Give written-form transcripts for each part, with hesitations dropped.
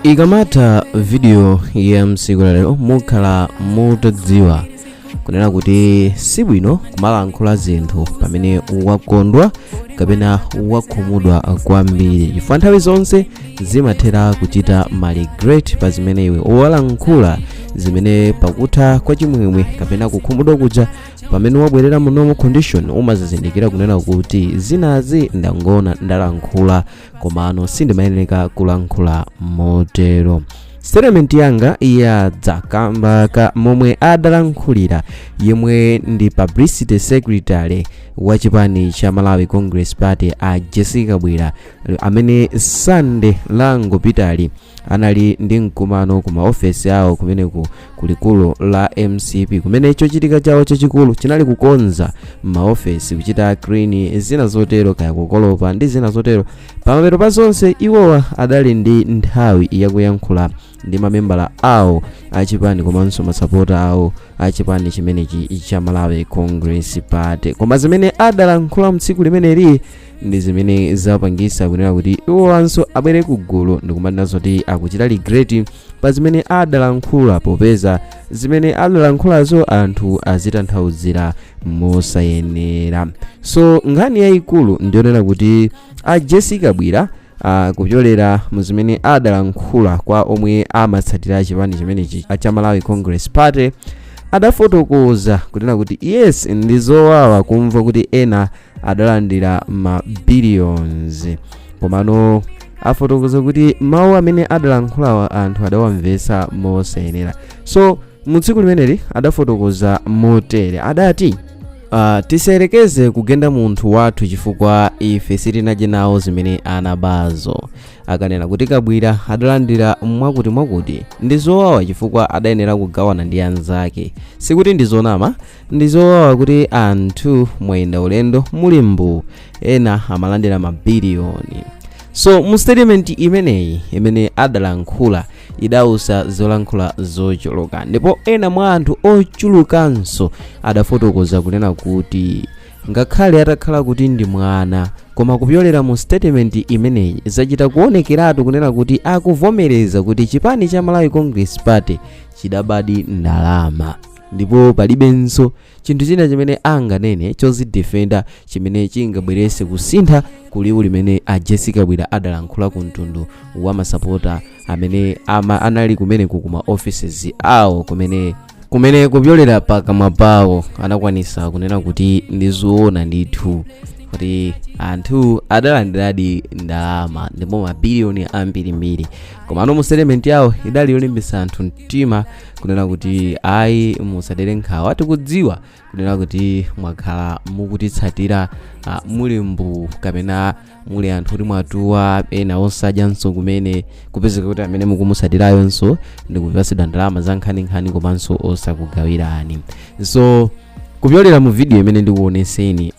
Ikamatha video ya msiku lalero, mukhala mutadziwa kunena kuti sibwino kumalankhula zinthu pamene wakondwa kapena wakhumudwa kwambiri, chifukwa nthawi zonse zimathera kuchita ma regret pa zimene iwe walankhula, zimene pakutha kwa chimwemwe kapena kukhumudwa kuja, pamene wabwerera mu normal condition, umazizindikira kunena kuti zinazi ndangona ndalankhula, komano sindimayenera kulankhula motero. Statement yanga yadza kamba ka momwe adalankhulira yemwe ndi publicity secretary wa chipani cha Malawi Congress Party, a Jessie Kabwila, amene Sande langopitali anali ndi mkumano ku maofesi awo kumeneku kulikulu la MCP, kumene chochitika chawo chachikulu chinali kukonza maofesi, kuchita clean, zina zotero, kaya kukolopa ndi zina zotero. Pamapeto pa zonse, iwowa adali ndi nthawi yakuyankhula ndi mamembala awo achipani komanso masapota awo achipani chimenechi cha Malawi Congress Party. Koma zimene adalankhula mtsiku limeneli ndi zimene zapangisa kunena kuti iwowanso abwere ku gulu ndikumanena zoti akuchita regret pa zimene adalankhula, popeza zimene adalankhulazo anthu azitanthauzira mosayenera. So nkhani yayikulu ndionena kuti a Jessie Kabwila, kupyolera mu zimene adalankhula kwa omwe amatsatira chipani chimenechi cha Malawi Congress Party, adafotokoza kunena kuti yes, ndi zowawa kumva kuti ena adalandira ma billions, komano afotokoza kuti mawu amene adalankhulawa anthu adawamvetsa mosayenera. So mu tsiku limeneli adafotokoza motere, adati, "Tisayerekeze kugenda munthu wathu chifukwa ife sitinadye nawo zimene anabazo. Akanena kuti Kabwira adalandira mwakuti mwakuti, ndi zowawa chifukwa adayenera kugawana ndi anzake. Sikuti ndi zonama, ndi zowawa kuti anthu mwayenda ulendo muli mbu, ena amalandira mabiliyoni." So mu statement imeneyi imene adalankhula idausa zolankhula zochuluka, ndipo ena mwa anthu ochulukanso adafotokoza kunena kuti ngakhale atakhala kuti ndi mwana, koma kupyolera mu statement imeneyi zachita kuonekeratu kunena kuti akuvomereza kuti chipani cha Malawi Congress Party chidabadi ndalama, ndipo palibenso chinthu china chimene anganene chozidefenda chimene chingabwerese kusintha kuliwu limene a Jessie Kabwila adalankhula ku mtundu wa masapota amene anali kumeneku kuma offices awo, kumene kupyolera pakamwa pawo anakwanisa kunena kuti ndi zoona ndithu kuti anthu adalandiradi ndalama ndipo mabiliyoni ambirimbiri. Komano mu statement yawo idali yolimbitsa anthu mtima kunena kuti ayi, musadere nkhawa, tikudziwa kunena kuti mwakhala mukutitsatira muli mbu kapena muli anthu kuti mwatuwa, ena osadyanso, kumene kupezeka kuti amene mukumutsatirayonso ndikupasidwa ndalama za nkhaninkhani komanso osakugawirani. So kupyolera mu video imene ndikuoneseni,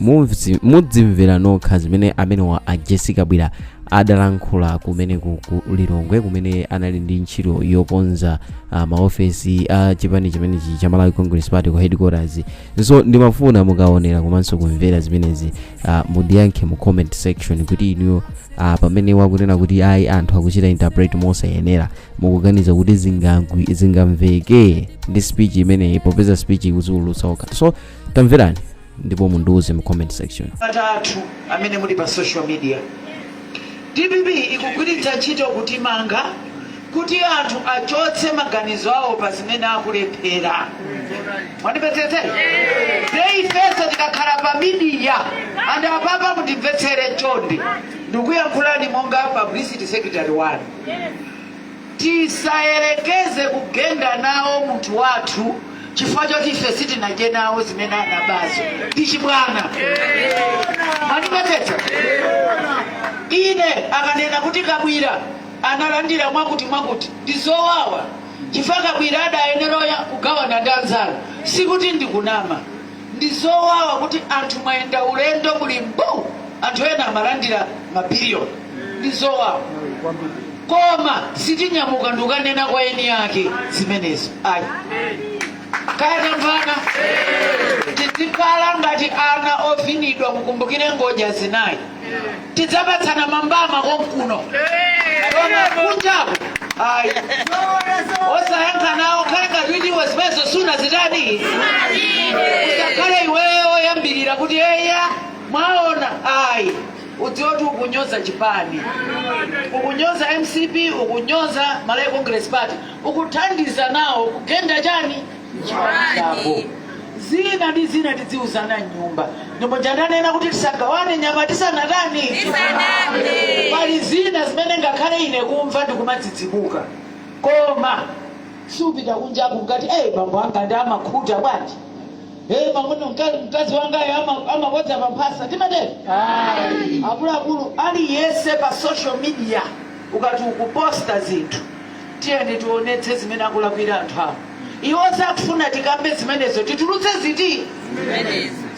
mudzimvera nokha zimene amenewa a Jessie Kabwila adalankhula kumene ku Lilongwe, kumene anali ndi ntchito yokonza maofesi a chipani chimenechi cha Malawi Congress Party ku headquarters. So ndimafuna mukaonera komanso kumvera zimenezi, mundiyankhe mu comment section kuti inuyo, pamene wakunena kuti ayi, anthu akuchita interpret mosayenera, mukuganiza kuti zingamveke ndi speech imeneyi, popeza speech ikuziulutsa okha? So tamverani ndipo mundiuze mu comment section. Atatu amene muli pa social media, DPP ikugwiritsa ntchito kutimanga kuti anthu achotse maganizo awo pa zimene akulephera. Mwandipetsetse? Ifenso tikakhala pa media, and apapa mundimvetsere chonde, ndikuyankhulani monga publicity secretary wanu, tisayerekeze kugenda nawo munthu wathu chifukwa choti ife sitinadye nawo zimene anabazo. Ndi chibwana. Mwandipetsetsa? Ine akanena kuti Kabwira analandira mwakuti mwakuti, ndi zowawa chifukwa Kabwira adayenera kugawana ndi anzanu. Sikuti ndikunama, ndi zowawa kuti anthu mwayenda ulendo muli mbu, anthu ena amalandira mabiliyoni. Ndi zowawa, koma sitinyamuka ndikukanena kwa eni yake zimenezo, ayi. Kaya tamvana? Tizikhala ngati ana ovinidwa. Mukumbukire ngodya zinayi, tidzapatsana mambama konkuno, koma kunjako Ayi, osayankha nawo. Khale ngati kuti iwe zimenezo sunazitani. Usakhale iweyo oyambirira kuti, "Eya, mwaona." Ayi, udziwe kuti ukunyoza chipani, ukunyoza MCP, ukunyoza Malawi Congress Party, ukuthandiza nawo kugenda chani chako. Zina ndi zina tidziuzana mnyumba, ndipo ndanena kuti tisagawane nyama tisanatani. Pali zina zimene ngakhale ine kumva ndikumadzidzimuka, koma supita kunjaku ngati, "Hey, bambo anga ndi amakhuta bwanji? Hey, mamuno mkazi wangayo amakodza pamphasa." Timatero akuluakulu aliyense pa social media. Ukati ukuposta zinthu, tiyeni tionetse zimene akulakwira anthu awo. Iwo sakufuna tikambe zimenezo, titulutse ziti?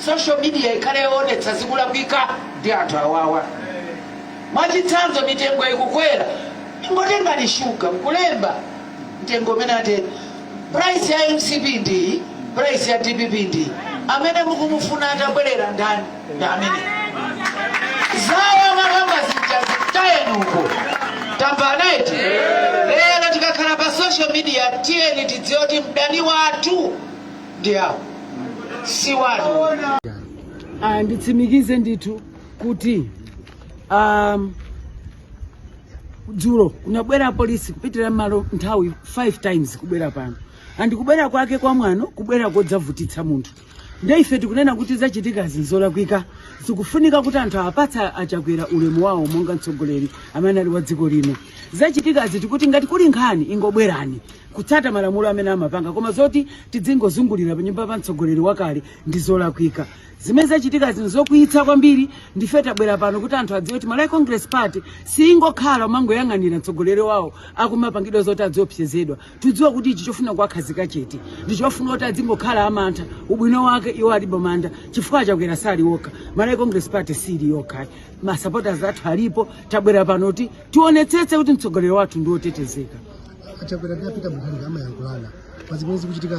Social media ikhale yoonetsa zikulakwika ndi anthu awawa. Mwachitsanzo, mitengo ikukwera, ingotengani shuga, nkulemba mtengo umene ati price ya MCP ndiyi, price ya DPP ndiyi, amene mukumufuna atabwerera ndani? Ndi amene zawo makamba zija zitayenuko. Tamvaneti lero tikakhala pa social media, tiyeni tidziwe kuti mdani wathu ndi awo, si wanu. Nditsimikize ndithu kuti dzulo kunabwera polisi kupitira malo nthawi 5 times kubwera pano, and kubwera kwake kwa mwano, kubwera kodzavutitsa munthu. Nde ife tikunena kuti zachitikazi nzolakwika. Zikufunika kuti anthu apatsa Achakwera ulemu wawo monga mtsogoleri amene ali wa dziko lino. Zachitikazi tikuti ngati kuli nkhani, ingobwerani kutsata malamulo amene amapanga, koma zoti tidzingozungulira pa nyumba pa mtsogoleri wakale ndi zolakwika. Zimene zachitikazi nzokwiyitsa kwambiri. Ndife tabwera pano kuti anthu adziwe kuti Malawi Congress Party singokhala umangoyang'anira mtsogoleri wawo akumapangidwa zoti adziopsezedwa. Tidziwa kuti ichi chofuna kuwakhazika chete, ndi chofuna kuti adzingokhala amantha. Ubwino wake iwo alibe mantha chifukwa Achakwera sali wokha, Malawi Congress Party sili yokha, masupporters athu alipo. Tabwera pano kuti tionetsetse kuti mtsogoleri wathu ndi wotetezeka. Achakwera ndi a Peter Mutharika amayankhulana pa zimene zikuchitika.